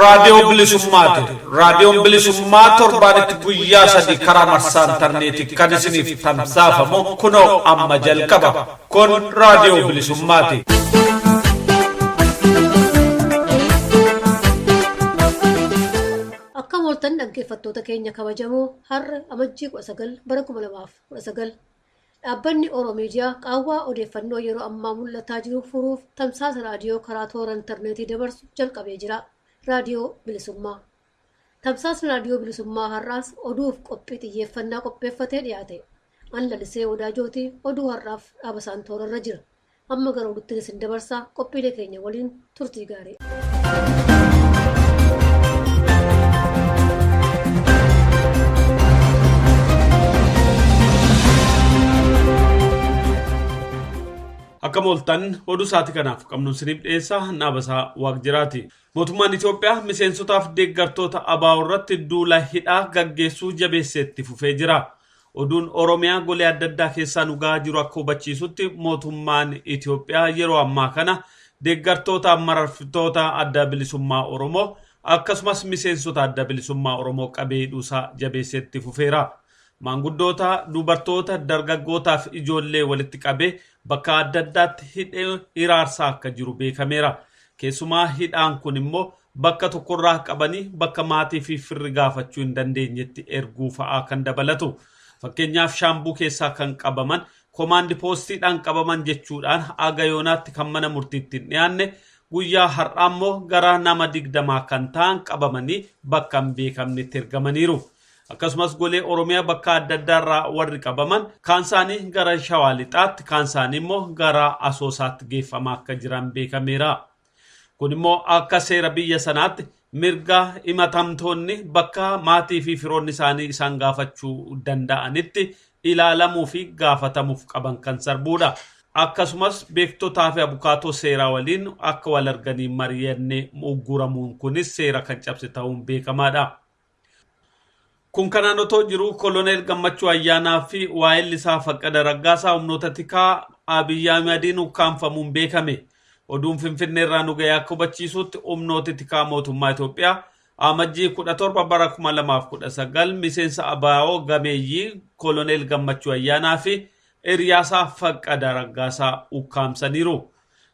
Raadiyoo Bilisummaati. Raadiyoon Bilisummaa torbaanitti guyyaa 3 karaa marsaa intarneetii kan isiniif tamsaafamu kunoo amma jalqaba. Kun Raadiyoo Bilisummaati. Akkam ooltan dhaggeeffattoota keenya kabajamoo, har'a Amajjii 19 bara 2019 dhaabbanni Oroomiidiyaa qaawwaa odeeffannoo yeroo ammaa mul'ataa jiru furuuf tamsaasa raadiyoo karaa toora intarneetii dabarsu jalqabee jira. Raadiyoo Bilisummaa. Tamsaasni Raadiyoo Bilisummaa har'aas oduuf qophii xiyyeeffannaa qopheeffatee dhiyaate. An Lalisee Wadaajootii oduu har'aaf dhaabasaan toorarra jira. Amma gara oduutti isin dabarsaa, qophiilee keenya waliin turtii gaarii. Akkam ooltan, oduu sa'aatii kanaaf qabnu isiniif dhiyeessa, Naabasaa Waaqjiraati. Mootummaan Itoophiyaa miseensotaaf deeggartoota ABO irratti duula hidhaa gaggeessuu jabeessee itti fufee jira. Oduun Oromiyaa golee adda addaa keessaa nu gahaa jiru akka hubachiisutti, mootummaan Itoophiyaa yeroo ammaa kana deeggartoota mararfitoota Adda Bilisummaa Oromoo akkasumas miseensota Adda Bilisummaa Oromoo qabee hidhuusaa jabeessee itti fufeera. Maanguddoota, dubartoota, dargaggootaa fi ijoollee walitti qabee bakka adda addaatti hidhee hiraarsaa akka jiru beekameera. Keessumaa hidhaan kun immoo bakka tokkorraa qabanii bakka maatii fi firri gaafachuu hin dandeenyetti erguu fa'aa kan dabalatu. Fakkeenyaaf, Shaambuu keessaa kan qabaman komaandi poostiidhaan qabaman jechuudhaan aga yoonaatti kan mana murtiitti hin dhiyaanne, guyyaa har'aa immoo gara nama 20 kan ta'an qabamanii bakka hin beekamnetti ergamaniiru. Akkasumas golee Oromiyaa bakka adda addaarraa warri qabaman kaan isaanii gara Shawaa Lixaatti, kaan isaanii immoo gara Asoosaatti geeffamaa akka jiran beekameera. Kun immoo akka seera biyya sanaatti mirga himatamtoonni bakka maatii fi firoonni isaanii isaan gaafachuu danda'anitti ilaalamuu fi gaafatamuuf qaban kan sarbuudha. Akkasumas beektotaa fi abukaatoo seeraa waliin akka wal arganii mari'anne ugguramuun kunis seera kan cabse ta'uun beekamaadha. Kun kanaan otoo jiru, Koloneel Gammachuu Ayyaanaa fi waa'elli isaa Faqqada Raggaasaa humnoota tikaa Abiyyi Ahimadiin ukkaamfamuun beekame. Oduun Finfinnee irraa nu ga'e akka hubachiisutti, humnooti tikaa mootummaa Itoophiyaa Amajjii 17 bara 2019 miseensa ABO gameeyyii Koloneel Gammachuu Ayyaanaa fi Hiriyaasaa Faqqada Raggaasaa ukkaamsaniiru.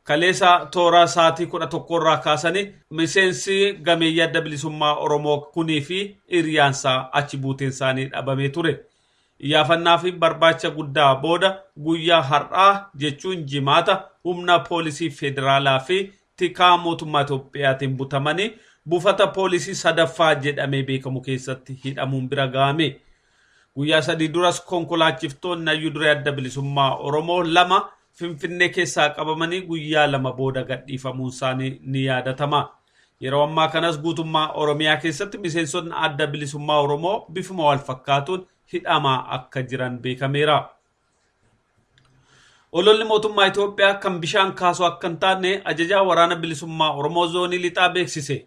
Kaleessa toora sa'aatii 11 irraa kaasanii miseensi gameeyyii Adda Bilisummaa Oromoo kunii fi hiriyaansaa achi buuteen isaanii dhabamee ture. Iyyaafannaa fi barbaacha guddaa booda guyyaa har'aa, jechuun Jimaata, humna poolisii federaalaa fi tikaa mootummaa Itoophiyaatiin butamanii buufata poolisii sadaffaa jedhamee beekamu keessatti hidhamuun bira ga'ame. Guyyaa 3 duras konkolaachiftoonni hayyuu duree Adda Bilisummaa Oromoo 2 Finfinnee keessaa qabamanii guyyaa 2 booda gadhiifamuun isaanii ni yaadatama. Yeroo ammaa kanas guutummaa Oromiyaa keessatti miseensonni Adda Bilisummaa Oromoo bifuma wal fakkaatuun hidhamaa akka jiran beekameera. Ololli mootummaa Itoophiyaa kan bishaan kaasu akka hin taane ajajaa Waraana Bilisummaa Oromoo Zoonii Lixaa beeksise.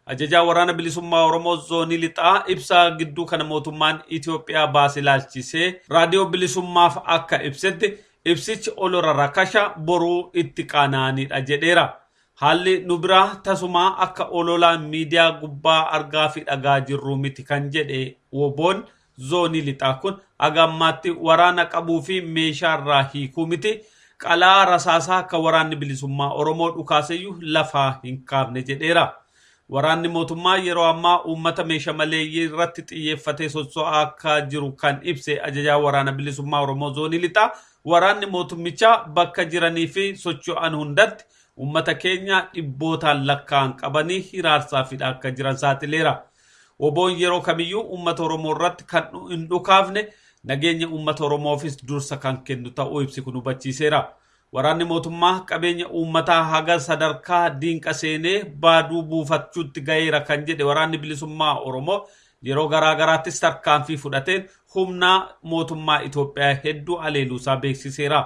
Ajajaa Waraana Bilisummaa Oromoo Zoonii Lixaa ibsa gidduu kana mootummaan Itoophiyaa baase ilaalchisee Raadiyoo Bilisummaaf akka ibsetti, ibsichi olola rakasha boruu itti qaana'anidha jedheera. Haalli nu biraa tasumaa akka ololaan miidiyaa gubbaa argaa fi dhagaa jirru miti kan jedhe WBOn Zoonii Lixaa kun, haga ammaatti waraana qabuu fi meeshaa irraa hiikuu miti, qalaa rasaasaa akka Waraanni Bilisummaa Oromoo dhukaaseyyuu lafaa hin kaafne jedheera. Waraanni mootummaa yeroo ammaa uummata meesha maleeyyii irratti xiyyeeffatee sosso'aa akka jiru kan ibse ajajaa Waraana Bilisummaa Oromoo Zoonii Lixaa, waraanni mootummichaa bakka jiranii fi socho'an hundatti uummata keenya dhibbootaan lakkaa'an qabanii hiraarsaa fi akka jiran saaxileera. WBOn yeroo kamiyyuu uummata Oromoo irratti kan hin dhukaafne, nageenya uummata Oromoofis dursa kan kennu ta'uu ibsi kun hubachiiseera. Waraanni mootummaa qabeenya uummataa haga sadarkaa diinqa seenee baaduu buufachuutti gaheera kan jedhe Waraanni Bilisummaa Oromoo, yeroo garaa garaattis tarkaanfii fudhateen humna mootummaa Itoophiyaa hedduu aleeluusaa beeksiseera.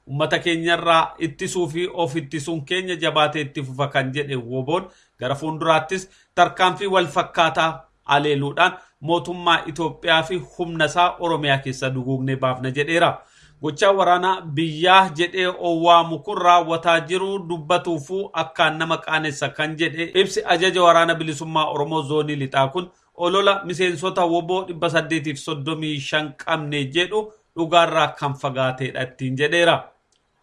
Uummata keenyarraa ittisuu fi of ittisuun keenya jabaatee itti fufa kan jedhe WBOn, gara fuulduraattis tarkaanfii wal fakkaataa aleeluudhaan mootummaa Itoophiyaa fi humna isaa Oromiyaa keessa duguugnee baafna jedheera. Gochaa waraanaa biyyaa jedhee owwaamu kun raawwataa jiru dubbatuufuu akkaan nama qaanessa kan jedhe ibsi ajaja waraana bilisummaa Oromoo zoonii lixaa kun olola miseensota woboo 835 qabne jedhu dhugaarraa kan fagaateedha ittiin jedheera.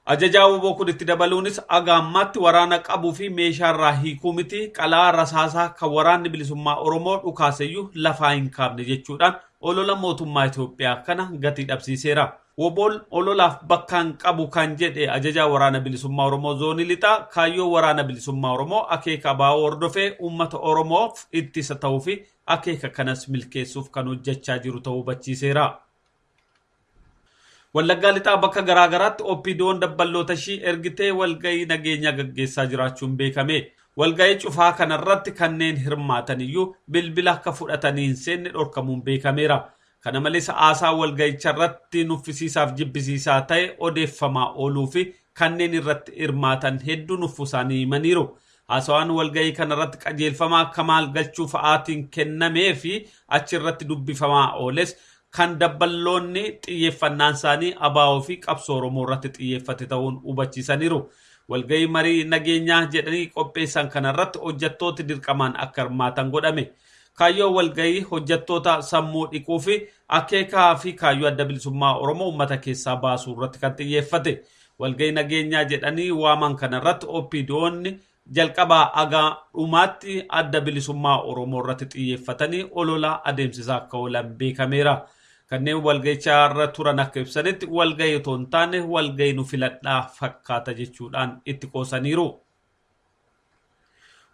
Ajajaa woboo kun itti dabaluunis aga ammaatti waraana qabuu fi meeshaarraa hiikuu miti qalaa rasaasaa kan waraanni bilisummaa Oromoo dhukaaseyyuu lafaa hin kaafne jechuudhaan olola mootummaa Itoophiyaa kana gatii dhabsiiseera. Woboon ololaaf bakka hin qabu kan jedhe ajajaa waraana bilisummaa Oromoo zoonii lixaa kaayyoo waraana bilisummaa Oromoo akeeka ABO hordofee uummata Oromoof ittisa ta'uu fi akeeka kanas milkeessuuf kan hojjechaa jiru ta'uu hubachiiseera. Wallaggaa lixaa bakka garaagaraatti OPDO'n dabballoota ishii ergitee walgahii nageenyaa gaggeessaa jiraachuun beekame. Walgahii cufaa kanarratti kanneen hirmaatan iyyuu bilbila akka fudhatanii hin seenne dhorkamuun beekameera. Kana malees haasaa walgahicha irratti nuffisiisaaf jibbisiisaa ta'e odeeffamaa ooluu fi kanneen irratti hirmaatan hedduu nuffuu isaanii himaniiru. Haasawaan walgahii kanarratti qajeelfamaa Kamaal Galchuu fa'aatiin kennamee fi achirratti dubbifamaa ooles kan dabballoonni xiyyeeffannaan isaanii ABO fi qabsoo Oromoo irratti xiyyeeffate ta'uun hubachiisaniiru. Walgahii marii nageenyaa jedhanii qopheessan kanarratti hojjettooti dirqamaan akka hirmaatan godhame. Kaayyoo walgahii hojjettoota sammuu dhiquu fi akeekaa fi kaayyoo adda bilisummaa Oromoo uummata keessaa baasuu irratti kan xiyyeeffate. Walgahii nageenyaa jedhanii waaman kanarratti OPDO'n jalqabaa haga dhumaatti adda bilisummaa Oromoo irratti xiyyeeffatanii olola adeemsisaa akka oolan beekameera. Kanneen walgahicha irra turan akka ibsanitti walgahii otoo hin taane walgahii nu filadhaa fakkaata jechuudhaan itti qoosaniiru.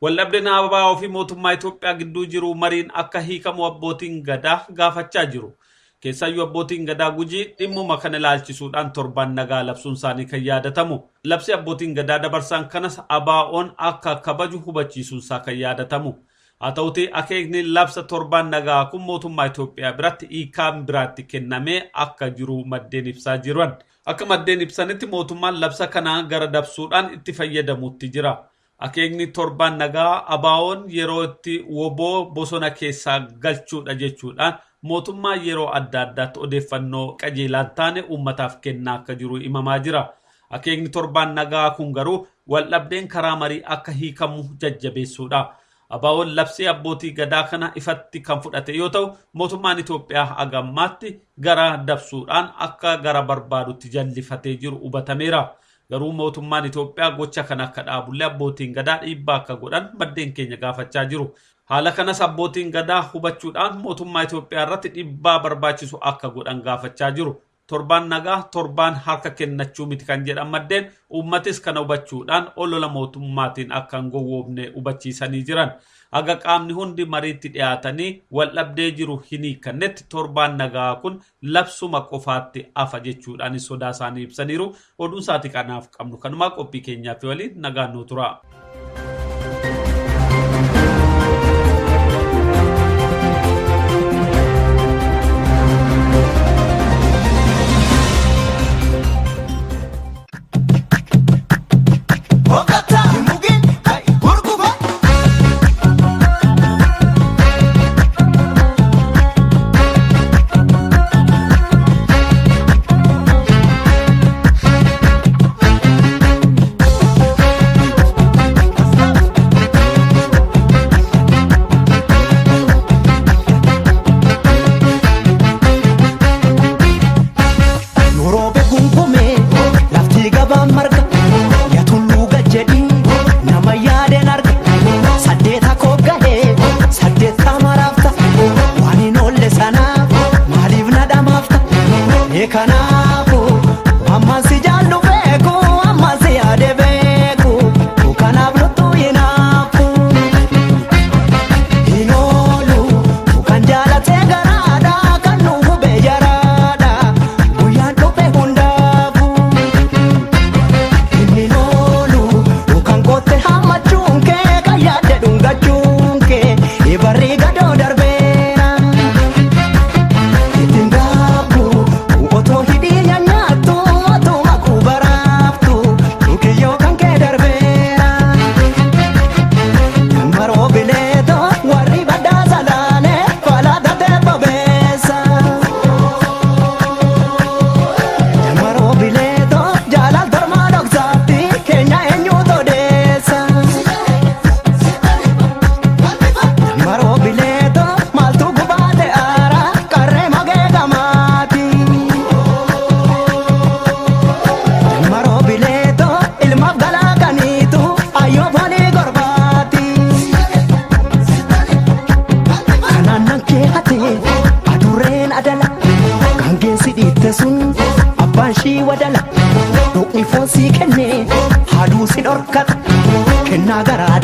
Waldhabdeen ABO fi mootummaa Itoophiyaa gidduu jiru mariin akka hiikamu abbootiin gadaa gaafachaa jiru. Keessaayyuu abbootiin gadaa Gujii dhimmuma kana ilaalchisuudhaan torban nagaa labsuun isaanii kan yaadatamu. Labsi abbootiin gadaa dabarsan kanas ABO'n akka kabaju hubachiisuun isaa kan yaadatamu. Haa ta'uti akeekni labsa torban nagaa kun mootummaa Itoophiyaa biratti hiikaan biraatti kennamee akka jiru maddeen ibsaa jiran. Akka maddeen ibsanitti mootummaan labsa kana gara dabsuudhaan itti fayyadamuutti jira. Akeekni torban nagaa ABO'n yeroo itti woboo bosona keessaa galchuudha jechuudhaan mootummaa yeroo adda addaatti odeeffannoo qajeelaan taane uummataaf kennaa akka jiru himamaa jira. Akeekni torban nagaa kun garuu waldhabdeen karaa marii akka hiikamu jajjabeessuudha. ABO'n labsii abbootii gadaa kana ifatti kan fudhate yoo ta'u mootummaan Itoophiyaa haga ammaatti gara dabsuudhaan akka gara barbaadutti jallifatee jiru hubatameera. Garuu mootummaan Itoophiyaa gocha kana akka dhaabullee abbootiin gadaa dhiibbaa akka godhan maddeen keenya gaafachaa jiru. Haala kanas abbootiin gadaa hubachuudhaan mootummaa Itoophiyaa irratti dhiibbaa barbaachisu akka godhan gaafachaa jiru. Torbaan nagaa torbaan harka kennachuu miti kan jedhan maddeen uummatis kana hubachuudhaan olola mootummaatiin akka hin gowwoomne hubachiisanii jiran. Haga qaamni hundi mariitti dhiyaatanii waldhabdee jiru hin hiikannetti torbaan nagaa kun labsuma qofaatti hafa jechuudhaan sodaa isaanii ibsaniiru. Oduun sa'aatii kanaaf qabnu kanumaa qophii keenyaaf waliin nagaan nu tura. Kanaafu ammaan si jaallu beeku ammaan si yaade beeku kanaaf luttuu hinaafu. Hin oolu kan jaalatee garaadha kan nu hube jaraadha guyyaan dhufe hundaafu. Hin oolu kan kootte hammachuun kee kan yaadde dhungachuun kee ibarri gadoo darbeera. Ittiin gaabbu otoo hidhii. Adurreen adala gaangeen si dhiitte sun abbaan shii wadala. Dhokni foon sii kenne haaduu si dhorkata kennaa garaa.